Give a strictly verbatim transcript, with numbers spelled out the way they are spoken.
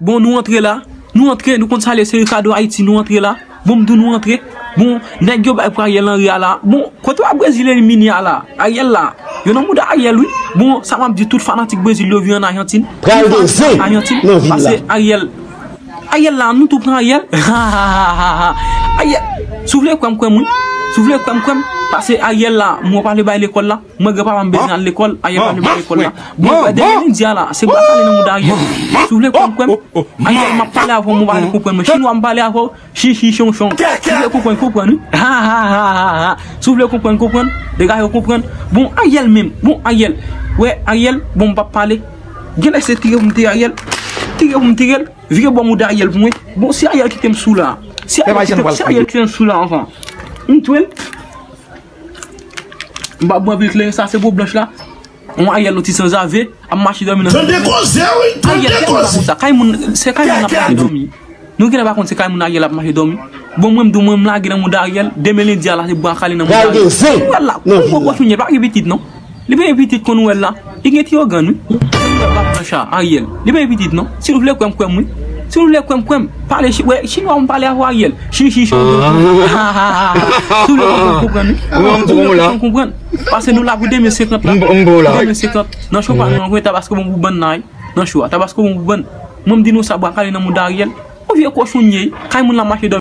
Bon, nou antre la. Nou antre, nou konn sa l ye, se Ricardo Haiti, nou antre la. Bon, m di w nou antre. Bon, nèg yo bay pou Ariel Henry a la. Bon, kote w a Brezil elimine a la? Ariel la. Yo nan mouda Ariel, wi. Bon, sa m ap di, tout fanatik Brezil yo vin ann Ajantin. Pral gen zen nan vil la. Pase Ariel. Ariel la, nou tou pran Ariel. Ariel, si w vle kwè m, kwè m, wi. Si w vle kwè m, kwè m. Pase Ariel la, mwen pale bay lekòl la. Mwen, granpapa m bezwen al lekòl, Ariel pa vle bay lekòl la. Bon, wè, dènye lendi a la, se bwa kale nan mouda Ariel. Si w vle kwè m, kwè m. Ariel, m ap pale avè w, mwen pale konprann mwen. Chinwa, m pale avè w, chi, chi, chon, chon. Si w vle konprann, konprann, wi. Ha, ha, ha, ha, ha. Si w vle konprann, konprann. Degaje w konprann. Bon, Ariel menm. Bon, Ariel. Wè, Ariel, bon, m p ap pale. Genlè se tire pou m tire Ariel. Tire pou m tire l. Vire bò mouda Ariel pou mwen. Bon, si Ariel kite m sou la. Si Ariel kite m sou la anvan. M twe l. M pa bwè anpil kleren, sa se po blanch la. On Ariel, on ti sanzave, ap mache dòmi nan. Tande koze, wi, tande koze. Ariel, kay moun pa konsa. Kay moun, se kay moun ap mache dòmi. Nou genlè pa konn se kay moun Ariel ap mache dòmi. Bon, mwen, m di w, mwen, m lage nan mouda Ariel, demen lendi a la, se bwa kale nan mouda Ariel. Ariel la, pou gwo kochonye, pa gen pitit, non. Li pa gen pitit konn ou wè l la. Li gen ti ogàn, wi. Blanch a, Ariel. Li pa gen pitit, non. Si nou vle kwè m, kwè m, wi. Si nou vle kwè m, kwè m. Pale, chi, wè, chinwa, m pale avè w, Ariel. Chi, chi, chon, chon, chon. Ha, ha, ha, ha. Si w vle konprann, konprann, wi. Si w vle konprann, konprann. Pase nou la pou de mil senkant la. M, m bon la. De mil senkant. Nan cho pa nou, anvoye Tabasco bon pou bann nan, wi. Nan cho a, Tabasco bon pou bann. Mwen, m di nou sa, bwa kale nan mouda Ariel. On vye kochonye, kay moun la mache dòmi.